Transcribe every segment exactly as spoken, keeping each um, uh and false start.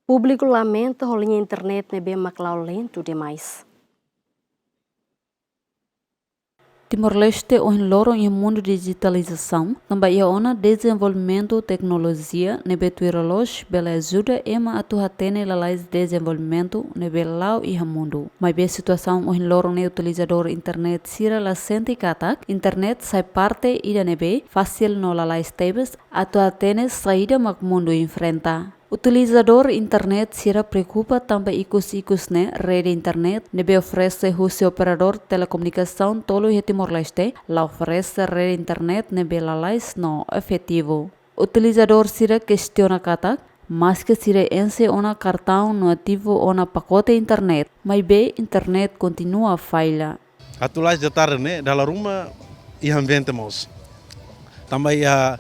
Públiku lamenta ho liña internet ne'ebé mak la'o lentu demais. Timor-Leste ohin loron iha mundu dijitalizasaun, tanba iha ona dezenvolvimentu teknolojia ne'ebé tuir loloos bele ajuda ema atu hatene lalais dezenvolvimentu ne'ebé la'o iha mundu. Maibé situasaun ohin loron ne'e utilizadór internet sira la sente katak internet sai parte ida ne'ebé fasil no lalais tebes atu hatene saida mak mundu enfrenta. Utilizadór internet sira preokupa tanba ikus-ikus ne'e rede internet ne'ebé oferese husi operadór telekomunikasaun tolu iha Timor-Leste la oferese rede internet ne'ebé lalais no efetivu. Utilizadór sira kestiona katak, maske sira enxe ona kartaun no ativu ona pakote internet, maibé internet kontinua falla. Atu la'o iha tarde ne'e, dala ruma iha ambiente mós. Tanba iha,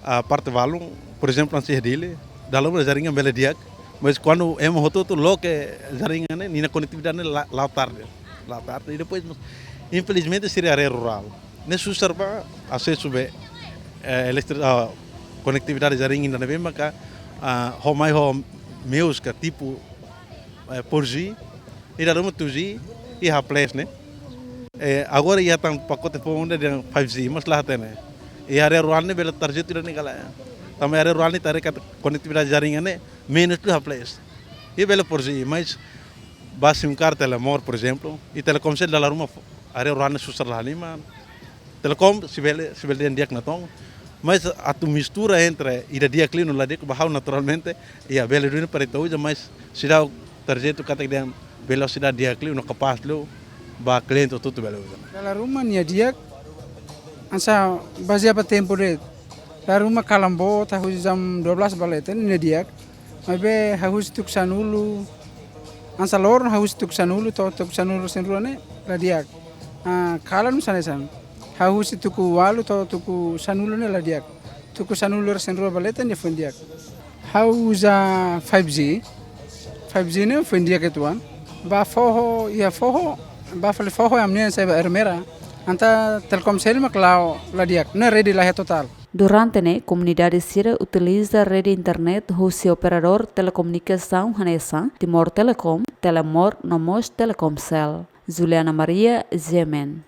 ah, parte balun, por ezemplu, hanesan iha Dili, dala ruma jaringan bele di'ak, mas kuandu ema hotu-hotu loke jaringan ne'e, ninia konetividade ne'e la-, la'o tarde. La'o tarde. I depois, infelizmente, sira área rurál. Ne'e susar ba asesu ba, eh, elektri-, ah, konetividade jaringan ida ne'ebé maka, ah, ho mai ho meius ka tipu, eh, four G, i dala ruma two G, i haples ne'e. Eh, agora iha tan pakote foun dehan five G, mas la hatene. I área rurál ne'e bele tarjetu ida-ne'e ka lae. Tanba área rurál ne'e ita haree katak konetividade jaringan ne'e menus liu haples. I bele four G, mas ba SIM card Telemor, por ezemplu, i Telkomcel dala ruma fo-, área rurál ne'e susar la halimar. Telekom, se bele, se bele dehan di'ak natoon. Mas atu mistura entre ida di'ak liu no la di'ak ba ha'u naturalmente, iha bele duni para ita uza, mas seidauk tarjetu katak dehan velosidade di'ak liu no kapás liu ba kliente hotu-hotu bele uza. Dala ruma nia di'ak, hanesan bazeia ba tempu de'it. Dala ruma kalan boot, hahú jam dua belas ba leten, nia di'ak. Maibé hahú husi tuku sanulu, hanesan loron hahú husi tuku sanulu, to'o tuku sanulu resin rua ne'e la di'ak. Ah, kalan mós hanesan. Hahú husi tuku ualu to'o tuku sanulu ne'e la di'ak. Tuku sanulu resin rua ba leten nia foin di'ak. Ha'u uza five G. Five G ne'e foin di'ak uitoan. Ba foho, iha foho, ba fali foho ami-nia sai ba Ermera. Entaun Telkomcel mak la'o la di'ak. Ne'e rede la iha totál. Durante ne'e, komunidade sira utiliza rede internet husi operadór telekomunikasaun hanesan Timor Telecom, Telemor no mós Telkomcel. Juliana Maria, G M N.